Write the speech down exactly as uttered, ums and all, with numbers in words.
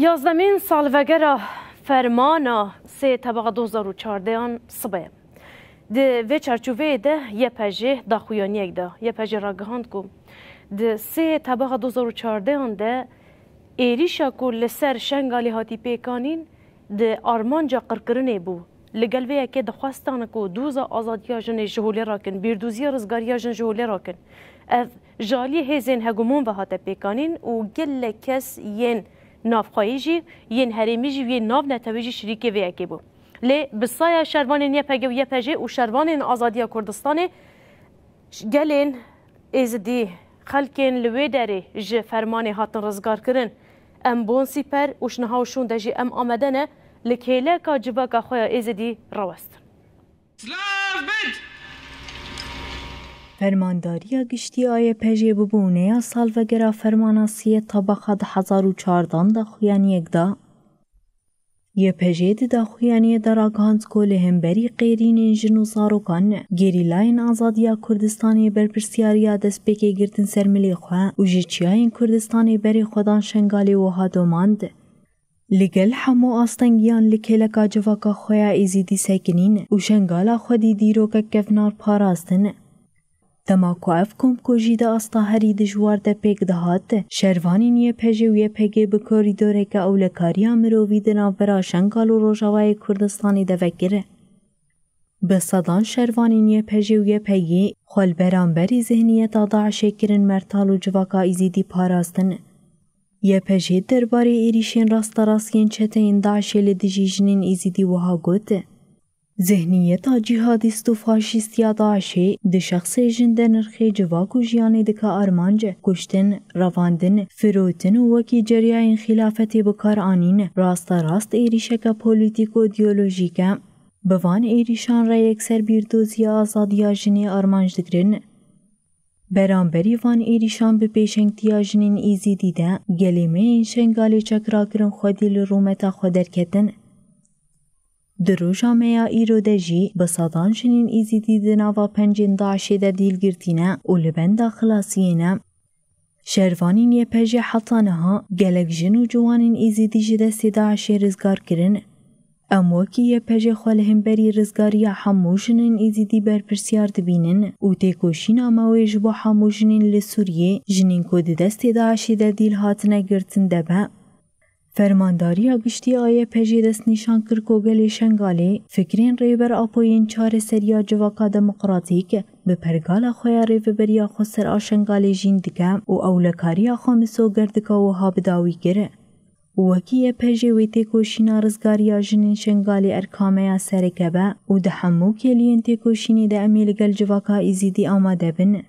Yazdemîn salvegera fermana sê tebaxa du hazar û çardehan sibe ye. Di vê çarçoveyê de Y P J daxuyaniyek da. Y P J ragihand ku di sê tebaxa du hazar û çardehan de êrîşa ku li ser Şengalê hatî pêkanîn di armanca qirkirinê bû. Li gel vê yekê dixwestan ku doza azadiya jinê ji holê rakin, bîrdoziya rizgariya jin ji holê rakin. Ev ji aliyê hêzên hegemon ve hate pêkanîn û gelek kes yên navxweyî jî, yên herêmî jî û yên navnetewî jî şirîkê vê yekê bû. Lê bi saya şervanên Y P G û Y P J û şervanên Azadiya Kurdistanê, gelên Êzidî, xelkên li wê derê ji fermanê hatin rizgarkirin. Em bon sîper û ji niha û şûnde jî em amade ne li kêleka civaka xwe ya Êzidî rawestin. Silav bid! Fermandariya Giştî a Y P G bi bûneya salvegera fermana siyê tebaxa du hazar û çardan de xuyaniyek da. Y P G di daxuyaniyê de ragihand ku li hemberî qêrînên jin û zarokan, gerîlayên Azadiya Kurdistanê berpirsiyariya destpêkê girtin ser milê xwe û ji çiyayên Kurdistanê berê xwe dan Şengalê wiha domand. Li gel hemû astengiyan li kêleka civaka xwe ya Êzidî sekinîn û Şengala xwedî dîrokek kevnar parastin. Dema ku ev komkujî di asta herî dijwar de pêk dihat, şervanên Y P J û Y P G bi korîdoreke ewlekariya mirovî di navbera Şengal û Rojavayê Kurdistanê de vekir. Bi sedan şervanên Y P J û Y P G xwe li beramberî zihniyeta DAIŞê kirin mertal û civaka Êzidî parastin. Y P G derbarê êrîşên rasterast yên çeteyên DAIŞê li dijî jinên Êzidî wiha got: Zihniyeta cîhadîst û faşîst ya DAIŞê di şexsê jin de nirxê civak û jiyanê dike armanc, kuştin, revandin, firotin û wekî ceriyayên xîlafetê bi kar anîn, rasterast êrîşeke polîtîk û îdeolojîk e. Bi van êrîşan re yekser bîrdoziya azadiya jinê armanc digirin. Beramberî van êrîşan bi pêşengtiya jinên Êzidî de gelê me yên Şengalê çekrakirin xwedî li rûmeta xwe derketin. Di roja me ya îro de jî bi sedan jinên Êzidî di nava pencên DAIŞê de dîl girtî ne û li benda xilasiyê ne. Şervanên Y P G heta niha gelek jin û ciwanên Êzidî ji destê DAIŞê rizgar kirin. Em wekî Y P G xwe li hemberî rizgariya hemû jinên Êzidî berpirsiyar dibînin û têkoşîna me wê ji bo hemû jinên li Sûriyê, jinên ku di destê DAIŞê de dîl hatine girtin, de be. Fermandariya Giştî a Y P G destnîşan kir ku gelê Şengalê fikrên Rêber Apo yên çareseriya civaka demokratîk bi pergala xwe ya Rêveberiya Xweser a Şengalê jîn dike û ewlekariya xwe misoger dike wiha bi dawî kir: Wekî Y P G wê têkoşîna rizgariya jinên Şengalê erka me ya sereke be û di hemû kêliyên têkoşînê de em ê li gel civaka Êzidî amade bin.